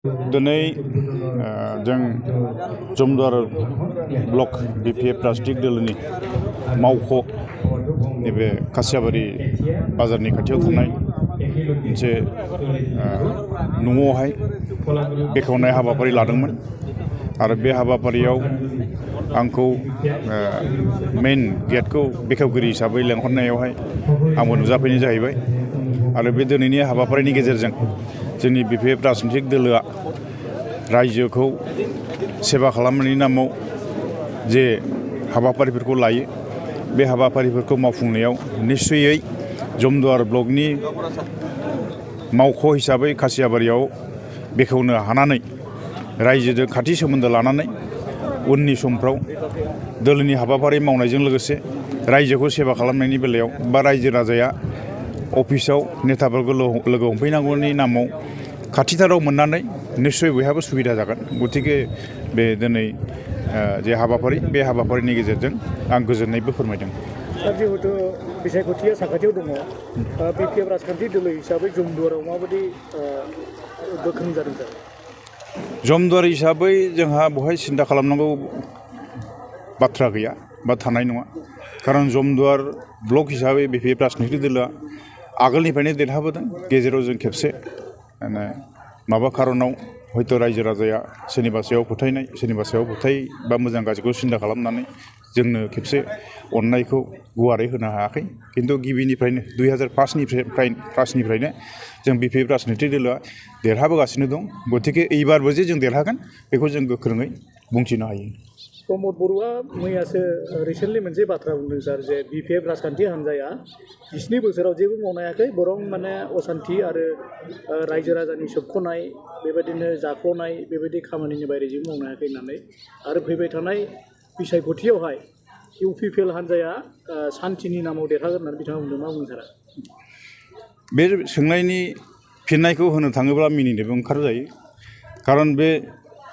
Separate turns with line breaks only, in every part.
दिनै जों Jamduar block BPF राजनिक दोलोनि मावख' नैबे कासियाबारि बाजारनि खाथियाव थानाय मोनसे न'आवहाय बेखेवनाय हाबाफारि लादोंमोन आरो बे हाबाफारियाव आंखौ मेन गेटखौ बेखेवगिरि हिसाबै लेंहरनायावहाय आंबो नुजाफैनाय जाहैबाय आरो बे दिनैनि हाबाफारिनि गेजेरजों जोंनि बिपिएफ राजनिक दोलोआ रायजोखौ सेवा खालामनायनि नामाव जे हाबाफारिफोरखौ लायो बे हाबाफारिफोरखौ मावफुंनायाव निश्चयै जमदुवार ब्लकनि मावख' हिसाबै कासियाबारियाव बेखेवनो हानानै रायजोजों खाथि सोमोन्दो लानानै उननि समफ्राव दोलोनि हाबाफारि मावनायजों लोगोसे रायजोखौ सेवा खालामनायनि बेलायाव बा रायजो राजाया अफिसाव नेताफोरखौ लोगो हमफैनांगौनि नामाव खाथिथाराव मोननानै निश्चय बयहाबो सुबिदा जागोन। गतिके बे दिनै जे हाबाफारि बे हाबाफारिनि गेजेरजों आं गोजोननायबो फोरमायदों।
जिहेतु बिसायख'थिया साखाथियाव दङ बिपिएफ राजखान्थि दोलो हिसाबै जमदुवाराव माबायदि गोख्रों जादों सार?
जमदुवार हिसाबै जोंहा बेवहाय सिन्था खालामनांगौ बाथ्रा गैया बा थानाय नङा। खारन जमदुवार ब्लक हिसाबै बिपिएफ राजनिक दोलोआ आगोलनिफ्रायनो देरहाबोदों। गेजेराव जों खेबसे माबा खारनाव हयथ' रायजो राजाया सोरनिबा सायाव फोथायनाय सोरनिबा सायाव बा मोजां गाज्रिखौ सिन्था खालामनानै जोंनो खेबसे अननायखौ गुवारै होनो हायाखै। खिन्थु गिबिनिफ्रायनो 2005निफ्रायनो जों बिपिएफ राजनिक दोलोआ देरहाबोगासिनो दं। गतिके एबारबो जे जों देरहागोन बेखौ जों गोख्रोङै बुंथिनो हायो।
प्रमद बरुवा मैयासो रिसेन्टलि मोनसे बाथ्रा बुंदों सार, जे बिपिएफ राजखान्थि हान्जाया 20 बोसोराव जेबो मावनो हायाखै, बरं असान्थि आरो रायजो राजानि सोबख'नाय बेबायदिनो जाख्ल'नाय बेबायदि खामानिनि बायरे जेबो मावनो हायाखै होननानै, आरो फैबाय थानाय बिसायख'थियावहाय इउपिपिएल हान्जाया सान्थिनि नामाव देरहागोन होननानै बिथाङा बुंदों। मा बुंनो सारा?
बे सोंनायनि फिननायखौ होनो थाङोब्ला मिनिनोबो ओंखारजायो। खारन बे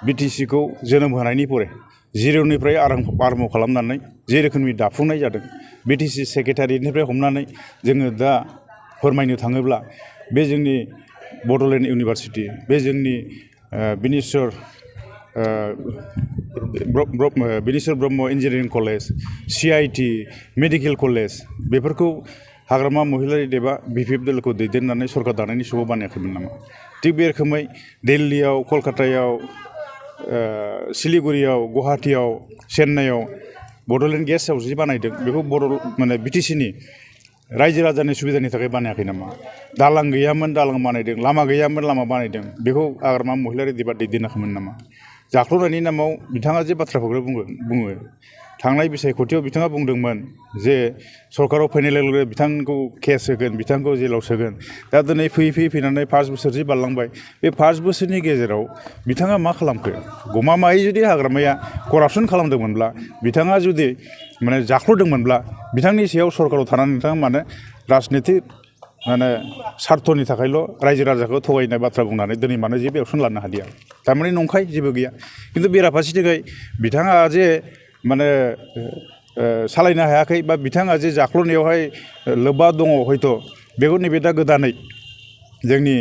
बिटिसिखौ जोनोम होनायनि परे जिर'निफ्राय आरम्भ खालामनानै जे रोखोमनि दाफुंनाय जादों, बिटिसि सेक्रेटारिनिफ्राय हमनानै जोङो दा फोरमायनो थाङोब्ला बे जोंनि बड'लेण्ड इउनिभारसिटि, बे जोंनि Bineshwar Brahma engineering college, CIT medical college, बेफोरखौ हाग्रामा महिलारि देबा बिपिएफ दोलोखौ दैदेननानै सरकार दानायनि समाव बानायाखैमोन नामा? थिग बे रोखोमै दिल्लीयाव, कलकातायाव, सिलिगुरियाव, गुवाहाटियाव, चेन्नाइयाव बड'लेण्ड गेस्ट हाउस जि बानायदों बेखौ बिटिसिनि रायजो राजानि सुबिदानि थाखाय बानायाखै नामा? दालां गैयामोन दालां बानायदों, लामा गैयामोन लामा बानायदों, बेखौ हाग्रामा महिलारि देबा दैदेनाखैमोन नामा? जाख्ल'नायनि नामाव बिथाङा जे बाथ्राफोरखौ बुङो थांनाय बिसायख'थियाव बिथाङा बुंदोंमोन जे सरकाराव फैनाय लोगो लोगो बिथांखौ केस होगोन, बिथांखौ जेलाव सोगोन। दा दिनै फैनानै 5 बोसोर जि बारलांबाय, बे 5 बोसोरनि गेजेराव बिथाङा मा खालामखो? गमामायै जुदि हाग्रामाया करापसन खालामदोंमोनब्ला, बिथाङा जुदि जाख्ल'दोंमोनब्ला, बिथांनि सायाव सरकाराव थानानै बिथाङा मानो राजनितिक सार्थनि थाखायल' रायजो राजाखौ थगायनाय बाथ्रा बुंनानै दिनै मानो जेबो एक्सन लानो हादिया? थारमाने नंखाय जेबो गैया। खिन्थु बेराफारसेथिङै बिथाङा जे सालायनो हायाखै बा बिथाङा जे जाख्ल'नायावहाय लोब्बा दङ हयथ' बेखौ नैबे दा गोदानै जोंनि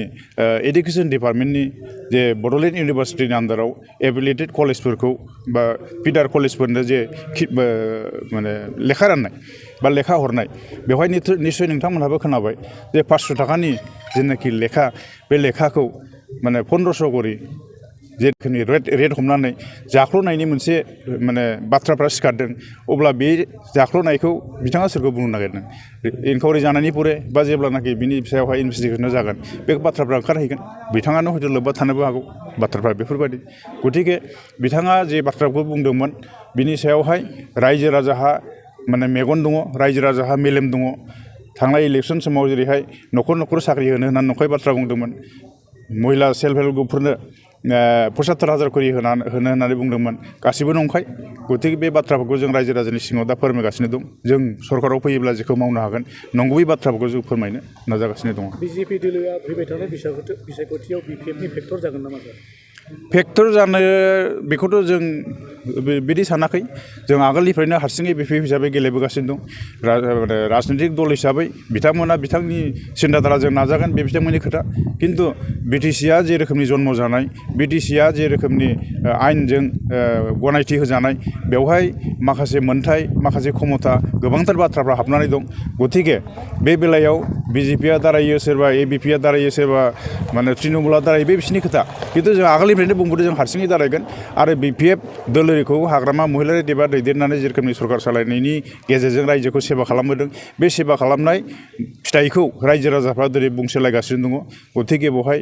एडुकेसन डिपार्टमेन्टनि जे बड'लेण्ड इउनिभारसिटिनि आन्दाराव एफिलिएटेड कलेजफोरखौ बा फिडार कलेजफोरनो जे लेखा राननाय बा लेखा हरनाय, बेवहाय निस्सय नोंथांमोनहाबो खोनाबाय जे 500 थाखानि जेनाखि लेखा, बे लेखाखौ 1500 करि जे रोखोमनि रेट हमनानै जाख्ल'नायनि मोनसे बाथ्राफ्रा सिखारदों। अब्ला बे जाख्ल'नायखौ बिथाङा सोरखौ बुंनो नागिरदों? इनकुवारि जानायनि परे बा जेब्लानाखि बिनि सायावहाय इनभेस्टिगेसन जागोन, बे बाथ्राफ्रा ओंखारहैगोन। बिथाङानो हयथ' लोब्बा थानोबो हागौ बाथ्राफ्रा बेफोरबायदि। गतिके बिथाङा जे बाथ्राखौ बुंदोंमोन बिनि सायावहाय रायजो राजाहा मेगन दङ, रायजो राजाहा मेलेम दङ। थांनाय इलेक्सन समाव जेरैहाय न'खर साख्रि होनो होननानै नंखाय बाथ्रा बुंदोंमोन, महिला सेल्फ हेल्प ग्रुपफोरनो 75,000 करि होनो होननानै बुंदोंमोन, गासिबो नंखाय। गतिके बे बाथ्राफोरखौ जों रायजो राजानि सिङाव दा फोरमायगासिनो दं। जों सरकाराव फैयोब्ला जेखौ मावनो हागोन नंगुबै बाथ्राफोरखौ जों फोरमायनो नाजागासिनो दङ।
बिजेपि दोलोआ फैबाय थानाय बिसायख'थियाव बिपिएफनि फेक्टर जागोन नामा सार?
फेक्टर जानो बेखौथ' जों बिदि सानाखै जों आगोलनिफ्रायनो हारसिङै बिपिएफ हिसाबै गेलेबोगासिनो दं राजनितिक दल हिसाबै बिथांमोना बिथांनि सिन्ताधाराजों नाजागोन बे बिथांमोननि खोथा खिन्थु बिटिसिआ जे रोखोमनि जन्म जानाय बिटिसिआ जे रोखोमनि आयेनजों गनायथि होजानाय बेवहाय माखासे मोनथाय माखासे क्षमता गोबांथार बाथ्राफ्रा हाबनानै दं गतिके बे बेलायाव बिजेपिआ दारायो सोरबा एबिपिआ दारायो सोरबा माने तृणमुलआ दारायो बे बिसिनि खोथा खिन्थु जों आगोलनिफ्रायनो बुंबोदों जों हारसिङै दारायगोन आरो बिपिएफ दोलोखौ हाग्रामा महिलारि देबा दैदेननानै जे रोखोमनि सरकार सालायनायनि गेजेरजों रायजोखौ सेबा खालामबोदों बे सेबा खालामनाय फिथाइखौ रायजो राजाफ्रा दिनै बुंसोलायगासिनो दङ गतिके बेवहाय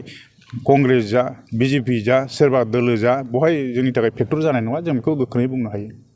कंग्रेस जा बिजेपि जा सोरबा दोलो जा बेवहाय जोंनि थाखाय फेक्टर जानाय नङा जों बेखौ गोख्रोङै बुंनो हायो।